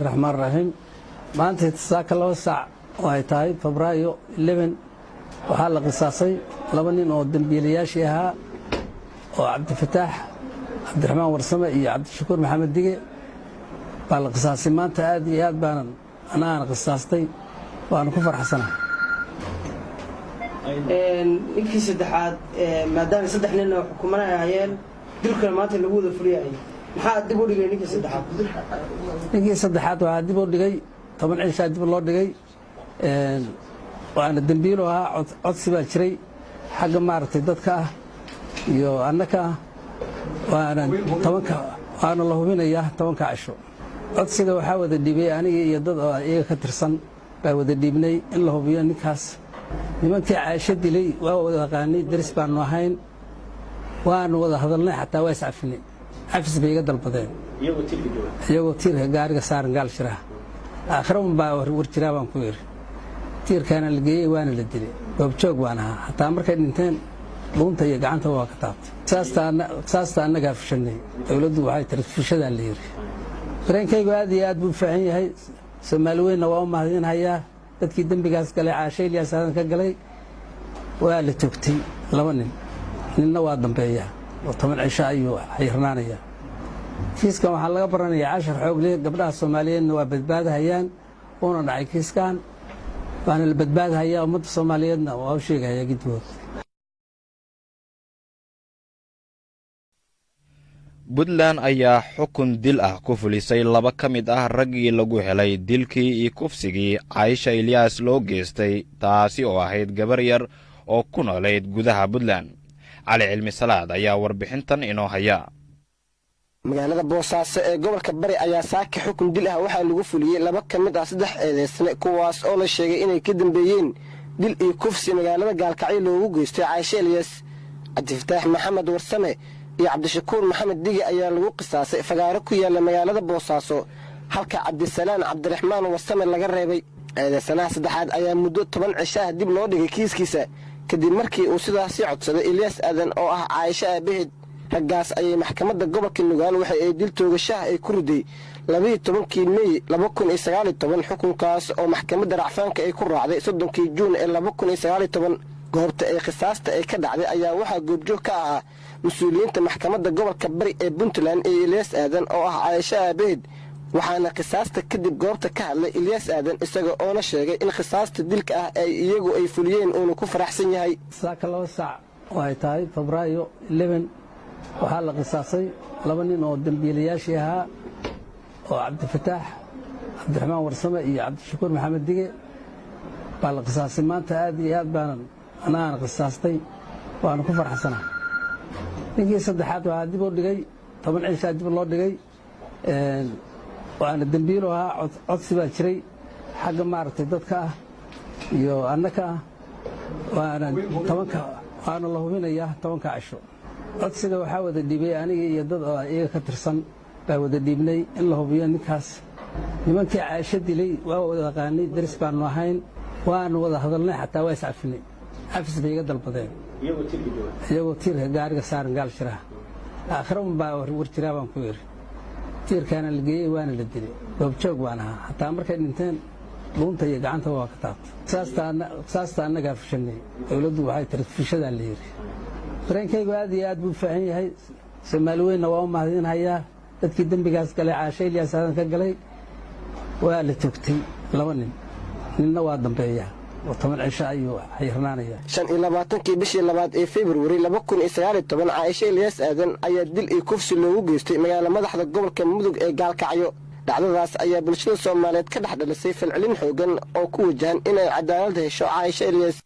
Raxmaan raxiim. Maanta saaka 2 saac oo ay tahay Febraayo 11 waxaa la qisaasay laba nin oo dembiilayaashii ahaa oo Cabdifataax Cabdiraxmaan Warsame iyo Cabdishakuur Maxamed Dige baa la qisaasay maanta. Aad iyo aad baanan anagaana qisaastay, waana ku farxsanahay. Ninkii saddexaad, maadaama saddex nin oo xukumana ay hayeen, dilkuna maanta lagu wada fuliyay, maxaa dib u dhigay ninkii saddexaad? Ninkii saddexaad waxaa dib u dhigay 10 cishaa dib loo dhigay, waana dembiilu ahaa. Codsi baa jiray xagga maaragtay dadka ah iyo annaka ah, waana tobanka, waana la hubinayaa 10-ka cisho. Codsiga waxaa wada dhiibay anigii iyo dad oo iyaga ka tirsan baa wada dhiibnay in la hubiyo ninkaas. Nimankii Caasho dilay waa wada aqaanay, daris baanu ahayn, waanu wada hadalnay, xataa waa iscafinay, cafis bay iga dalbadeen iyagoo tiirka gaariga saaran gaal shiraha. Aakhira un baa war jiraa baan ku yidhi. Tiirkaana la geeyey, waana la dilay, goobjoog baan ahaa. Xataa markay dhinteen dhuunta iyo gacanta waa ka taabtay. Saasta annagaa fushanay, dowladdu waxay tiri fushadaa la yidhi. Dareenkaygu aad iyo aad buu u fiican yahay. Soomaali weynna waa u mahadinhayaa. Dadkii dembigaas galay, Caashe Ilyaas Aadan ka galay, waa la toogtay laba nin, ninna waa dambeeyaa oo 10 cisho ayuu xayirnaanayaa. Kiiskan waxaa laga baranayaa cashar xoog leh, gabdhaha Soomaaliyeedna waa badbaadahayaan. Uuna dhacay kiiskan, waana la badbaadahayaa, ummadda Soomaaliyeedna waa u sheegahayaa giddigood. Puntland ayaa xukun dil ah ku fulisay laba ka mid ah raggii lagu helay dilkii iyo kufsigii Caysha Ilyaas loo geystay, taasi oo ahayd gabar yar oo ku noolayd gudaha Puntland. Cali Cilmi Salaad ayaa warbixintan inoo haya. Magaalada Boosaaso ee gobolka Bari ayaa saaka xukun dil ah waxaa lagu fuliyey laba ka mid ah saddex eedeysane, kuwaas oo la sheegay inay ka dambeeyeen dil iyo kufsi magaalada Gaalkacyo loogu geystay Cayshe Eliyas. Cabdifataax Maxamed Warsame iyo Cabdishakuur Maxamed Dige ayaa lagu qisaasay fagaaro ku yaalla magaalada Boosaaso, halka Cabdisalaan Cabdiraxmaan Warsame laga reebay. Eedeysanaha saddexaad ayaa muddo 10 cishaah dib loo dhigay kiiskiisa, kadib markii uu sidaasi codsaday Ilyaas Aadan oo ah Caayisho aabaheed. Raggaas ayay maxkamadda gobolka Nugaal waxa ay dil toogashaah ay ku riday 12-kii Mey 2019, xukunkaas oo maxkamadda racfaanka ay ku raacday 30-kii Juun ee 2019. Goobta ay khisaasta ay ka dhacday ayaa waxaa goobjoog ka ahaa mas-uuliyiinta maxkamadda gobolka Bari ee Puntland iyo Ilyaas Aadan oo ah Caayisho aabaheed, waxaana khisaasta kadib goobta ka hadlay Ilyaas Aadan, isaga oona sheegay in khisaasta dilka ah ay iyagu ay fuliyeen uuna ku faraxsan yahay. Saaka 2 saac oo ay tahay Febraayo 11 waxaa la qisaasay laba nin oo dembiilayaashii ahaa oo Cabdifataax Cabdiraxmaan Warsame iyo Cabdishakuur Maxamed Dige baa la qisaasay maanta. Aad iyo aad baanan anagaana qisaastay, waana ku farxsanahay. Ninkii saddexaad waxaa dib u dhigay 10 cishaa dib loo dhigay, waana dembiilu ahaa. Codsi baa jiray xagga maaragtay dadka ah iyo annaka ah, waana tobanka, waana la hubinayaa 10-ka cisho. Codsiga waxaa wada dhiibay anigii iyo dad oo iyaga ka tirsan baa wada dhiibnay in la hubiyo ninkaas. Nimankii Caasho dilay waa wada aqaanay, daris baanu ahayn, waanu wada hadalnay, xataa waa iscafinay, cafis bay iga dalbadeen iyagoo tiirka gaariga saaran gaal shiraha. Aakhira un baa war jiraa baan ku yidhi. Tiirkaana la geeyey, waana la dilay, goobjoog baan ahaa. Xataa markay dhinteen dhuunta iyo gacanta waa ka taabtay. Saasta annagaa fushanay, dowladdu waxay tiri fushadaa la yidhi. Dareenkaygu aad iyo aad buu u fiican yahay. Soomaali weynna waa u mahadinhayaa. Dadkii dembigaas galay, Caashe Ilyaas Aadan ka galay, waa la toogtay laba nin, ninna waa dambeeyaa oo 10 cisho ayuu xayirnaanayaa. 25-kii bishii labaad ee Februari 2019 Caaisho Ilyaas Aadan ayaa dil iyo kufsi loogu geystay magaala madaxda gobolka Mudug ee Gaalkacyo. Dhacdadaas ayaa bulshada Soomaaliyeed ka dhex dhalisay falcelin xoogan oo ku wajahan inay cadaalad hesho Caaisho Ilyaas.